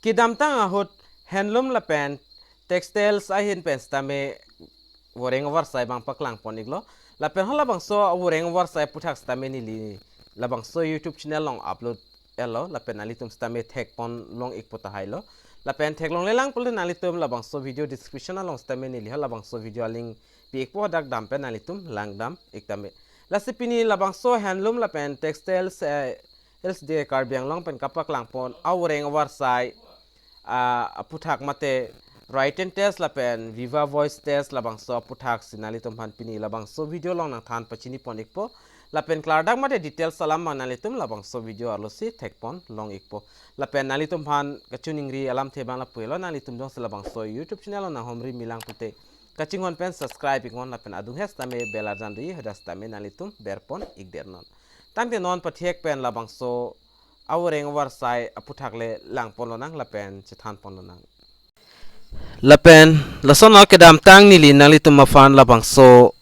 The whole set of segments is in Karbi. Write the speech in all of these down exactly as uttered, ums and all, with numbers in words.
Kedamtang ahut handloom lapen textiles ahin pen sitame voreng avarsai abang paklang pon iklo. Lapen halabangso voreng avarsai aputhak sitame neli labangso YouTube channel along upload etlo, lapen nanglitum sitame thek pon long ikpo tahai lo. Lapen theklonglelang pulote nanglitum labangso video description along sitame neli halabangso video alink pi ikpo, dak dam pen nanglitum langdam ik tame. Lasi pini labangso handloom lapen textiles, eh, L S D A Karbi Anglong pen kapaklang pon avoreng avarsai, ah, aputhak mate written test lapen viva voce test labangso aputhak si nanglitum aphan pini labangso video along nangthan pachini pon ikpo. Lapen klardak mate details alam abang nanglitum labangso video arlo si thek pon long ikpo. Lapen nanglitum aphan kachiningri alamthe abang lapu-elo, nanglitum jongsi labangso YouTube channel along nanghumri milang pulote kachinghon pen subscribe iknon lapen adung hes tame bell arjan ri hadak sitame nanglitum ber pon ikdet non. Tangte non pathek pen labangso avoreng avarsai aputhak le lang pon lonang lapen chethan pon lonang. Lapen lason lo kedamtang neli nanglitum aphan labangso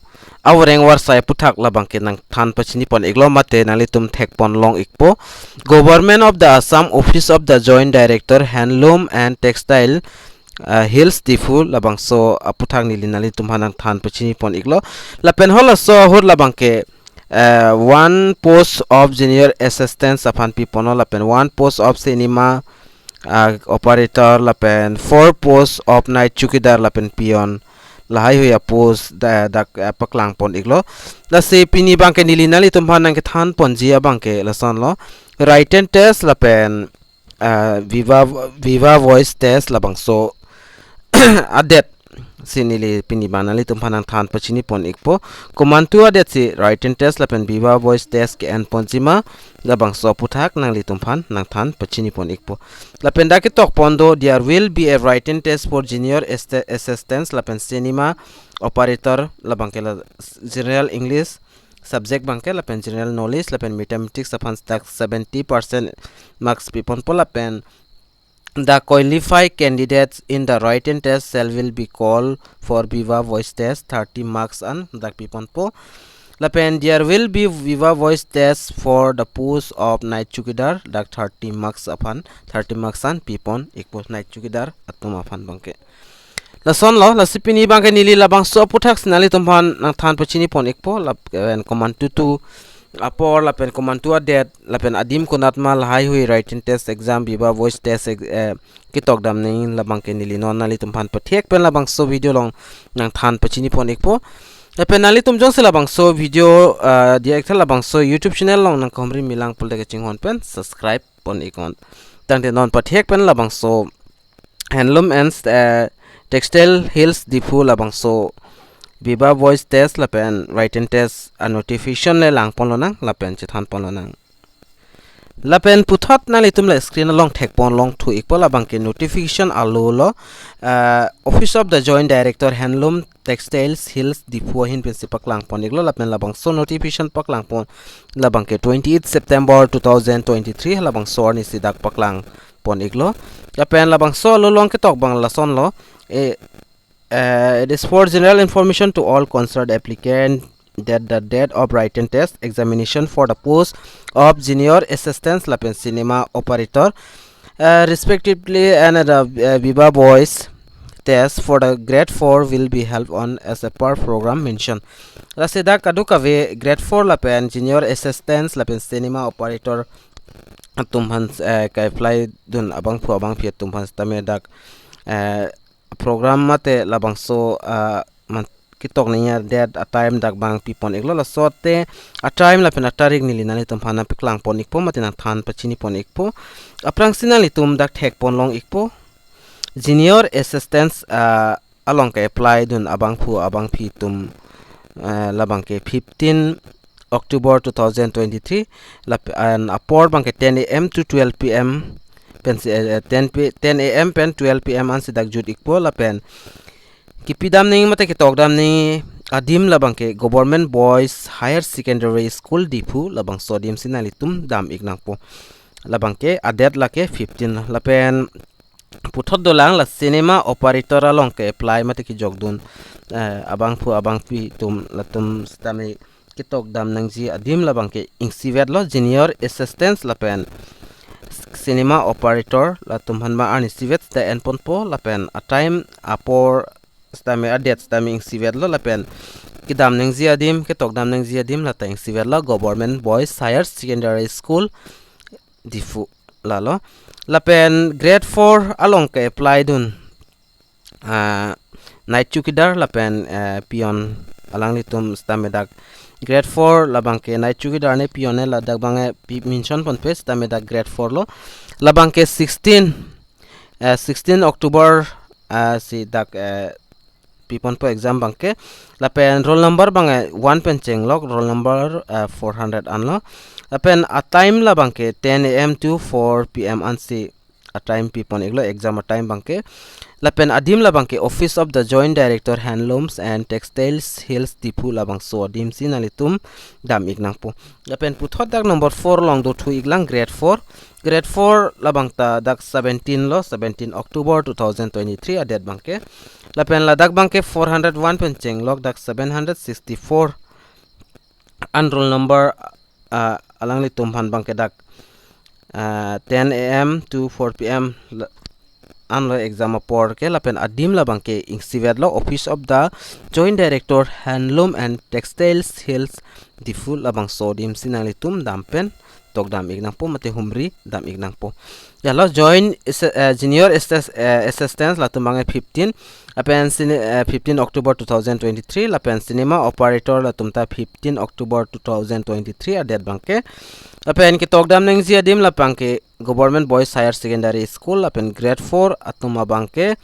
avoreng avarsai aputhak labang ke nangthan pachini pon iklo mate nanglitum thek pon long ikpo. Government of the Assam, Office of the Joint Director, Handloom and Textile, uh, Hills Diphu labangso aputhak neli nanglitum aphan nangthan pachini pon iklo. Lapen halaso ahut labang ke, uh, one post of junior assistant aphan pi ponlo lapen one post of cinema, uh, operator lapen four post of night chowkidar lapen peon, lahai hui apost da-, dak, uh, paklang pon iklo. Lasi pini abang ke neli nanglitum aphan nangkethan ponji abang ke lason lo, written test lapen, uh, viva, viva voce test labangso adet si neli pini abang nanglitum aphan nangthan pachini pon ikpo. Komantu adet si written test lapen viva voce test ke-en ponji ma, labangso aputhak nanglitum aphan nangthan pachini pon ikpo. Lapen dak ketok pon do, there will be a written test for junior este-, assistants lapen cinema operator labang ke la general English subject abang ke lapen general knowledge lapen mathematics aphan dak seventy percent marks pi ponpo lapen the qualified candidates in the written test shall will be called for viva voce test, thirty marks an dak pi ponpo. Lapen there will be viva voce test for the post of night chowkidar, dak thirty marks aphan, thirty marks an pi pon ikpo night chowkidar atum aphan abang ke. Lason lo, lasi pini abang ke neli labangso aputhak si nanglitum aphan nangthan pachini pon ikpo, lapen komantutu apor lapen komantu adet lapen adim konat ma, lahai hui written test exam, viva voce test ex-, eh, ketok dam nangji labang ke neli non nanglitum aphan pathek pen labangso video along nangthan pachini pon ikpo. Lapen nanglitum jongsi labangso video, ah, diya ikthal labangso YouTube channel along nangkehumri milang pulote kachinghon pen subscribe pon iknon. Tangte non pathek pen labangso Handloom and, eh, Textile Hills Diphu labangso viva voce test lapen written test a notification le lang pon lonang lapen chethan pon lonang. Lapen puthot nanglitum la screen along thek pon long thu ikpo, labang ke notification alo lo, eh, Office of the Joint Director, Handloom, Textiles, Hills Diphu ahin pensi paklang pon iklo, lapen labangso notification paklang pon labang ke twenty-eight September two thousand twenty-three, labangso arni si dak paklang pon iklo. Lapen labangso alo along ketok abang lason lo, eh, eh, it is for general information to all concerned applicant that the date of written test examination for the post of junior assistant lapen cinema operator, uh, respectively, and the, uh, viva voce test for the grade four will be held on as a per program mention. Lasi dak kadokave grade four lapen junior assistant lapen cinema operator atum aphan, eh, ke-apply dun abangphu abangpi atum aphan sitame dak, eh, program mate labangso, ah, man ketok nangji a-date a-time dak abang pi pon iklo, laso ate a-time lapen a-tarik neli nanglitum aphan nangpaklang pon ikpo mate nangthan pachini pon ikpo. Aphrangsi nanglitum dak thek pon long ikpo. Junior assistant, ah, along ke-apply dun abangphu abangpi atum, eh, labang ke fifteen October two thousand twenty-three, lapen apor abang ke ten A M to twelve P M pensi, eh, ten P, ten A M pen twelve P M ansi dak jut ikpo, lapen kepi dam nangji mate ketok dam nangji adim labang ke Government Boys Higher Secondary School Diphu, labangso adim si nanglitum dam ik nangpo. Labang ke a-date lake fifteen, lapen puthot dolang la cinema operator along ke-apply mate kejok dun, eh, abangphu abangpi atum latum sitame ketok dam nangji adim labang ke ingsivet lo, junior assistant lapen cinema operator latum aphan ba arni isivet sita enponpo lapen a-time apor sitame a-date sitame ingsivetlo lapen kedam nangji adim, ketok dam nangji adim lata ingsivetlo Government Boys Higher Secondary School Diphu lalo. Lapen grade four along ke-apply dun ah, night chowkidar lapen eh, peon alanglitum sitame dak grade four labang ke night chowkidar ne peon ne ladak abang eh, pi-, mention ponpe sitame dak grade four lo. Labang ke sixteen, eh, sixteen October ah, si dak eh, piponpo exam abang ke. Lapen roll number abang eh, one pen chenglok, roll number eh, four hundred anlo. Lapen a-time labang ke ten a.m. to four p.m. ansi a-time pipon iklo exam a-time abang ke. Lapen adim labang ke Office of the Joint Director Handlooms and Textiles Hills Diphu labangso adim si nanglitum dam ik nangpo. Lapen puthot dak number four along dothu iklang grade four. Grade four labang ta dak seventeen lo, seventeen October two thousand twenty-three a-date abang ke. Lapen ladak abang ke four hundred one pen chenglok dak seven hundred sixty-four an roll number ah, alanglitum aphan abang ke dak ah, ten a.m. to four p.m. la-, anlo exam apor ke. Lapen adim labang ke ingsivetlo Office of the Joint Director Handloom and Textiles Hills Diphu labangso adim si nanglitum dam pen tok dam ik nangpo mate humri dam ik nangpo. Yalo joint assi-, eh, junior assist-, eh, assistant latum abang eh, fifteen lapen cine-, eh, fifteen October two thousand twenty-three lapen cinema operator latum ta fifteen October two thousand twenty-three a-date abang ke. Lapen ketok dam nangji adim labang ke Government Boys Higher Secondary School lapen grade four atum abang ke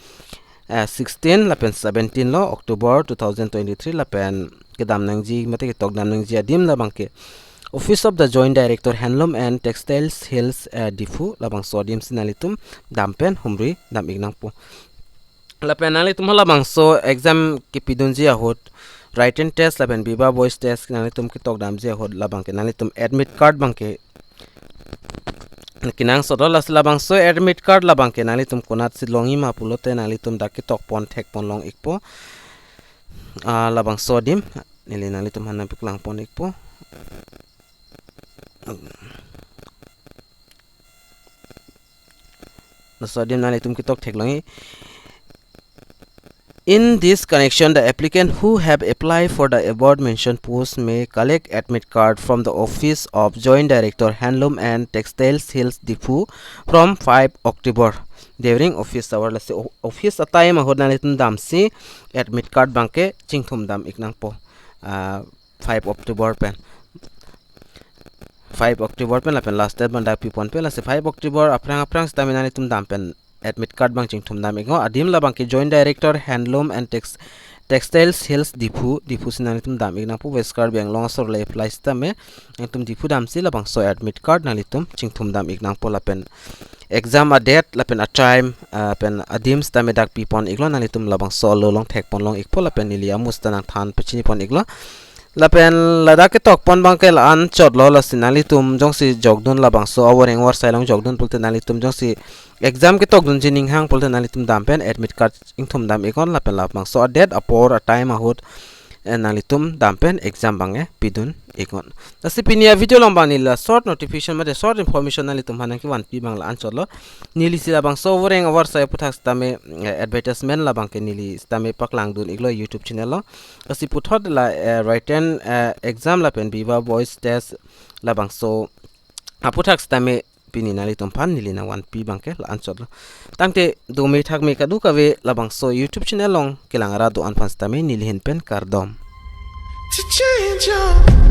eh, sixteen lapen seventeen lo October two thousand twenty-three lapen kedam nangji mate ketok dam nangji adim labang ke Office of the Joint Director Handloom and Textiles Hills eh, Diphu labangso adim si nanglitum dam pen humri dam ik nangpo. Lapen nanglitum halabangso exam kepidunji ahut written test lapen viva voce test nanglitum ketok damji ahut labang ke nanglitum admit card abang ke kenangsotlo. Lasi labangso admit card labang ke nanglitum konatsi longji ma pulote nanglitum dak ketok pon thek pon long ikpo. Ah, labangso adim neli nanglitum aphan nangpaklang pon ikpo. Laso adim nanglitum ketok thek longji. In this connection, the applicant who have applied for the above mentioned post may collect admit card from the Office of Joint Director Handloom and Textiles Hills Diphu from five October during office hour. Lasi o-, office a-time ahut nanglitum damsi admit card abang ke chingthum dam ik nangpo. Ah, five October pen. Five October pen lapen last date abang dak piponpe. Lasi five October aphrang aphrang sitame nanglitum dam pen admit card abang chingthum dam iknon. Adim labang ke Joint Director Handloom and Tex-, Textiles Hills Diphu, Diphu si nanglitum dam ik nangpo. West Karbi Anglong asor le apply sitame nanglitum Diphu damsi labangso admit card nanglitum chingthum dam ik nangpo lapen exam a-date lapen a-time, ah, pen adim sitame dak pipon iknon, nanglitum labangso alo along thek pon long ikpo lapen neli amu sita nangthan pachini pon iklo. Lapen ladak ketok pon abang ke la-anchotlo. Lasi nanglitum jongsi jokdun labangso avoreng avarsai along jokdun pulote nanglitum jongsi exam ketok dunji ninghang pulote nanglitum dam pen admit card ingthum dam iknon lapen labangso a-date apor a-time ahut eh, nanglitum dam pen exam abang eh, pidun iknon. Lasi pini a-video along abang neli la short notification mate short information nanglitum aphan nangkevanpi abang la-anchotlo. Neli si labangso avoreng avarsai aphuthak sitame eh, advertisement labang ke neli sitame paklang dun iklo YouTube channel along. Lasi puthot la eh, written eh, exam lapen viva voce test labangso aphuthak sitame pini nanglitum aphan neli nangvanpi abang ke la-anchotlo. Tangte dome thakme kadokave labangso YouTube channel along kelang ra do-an aphan sitame neli ahin pen kardom. To change your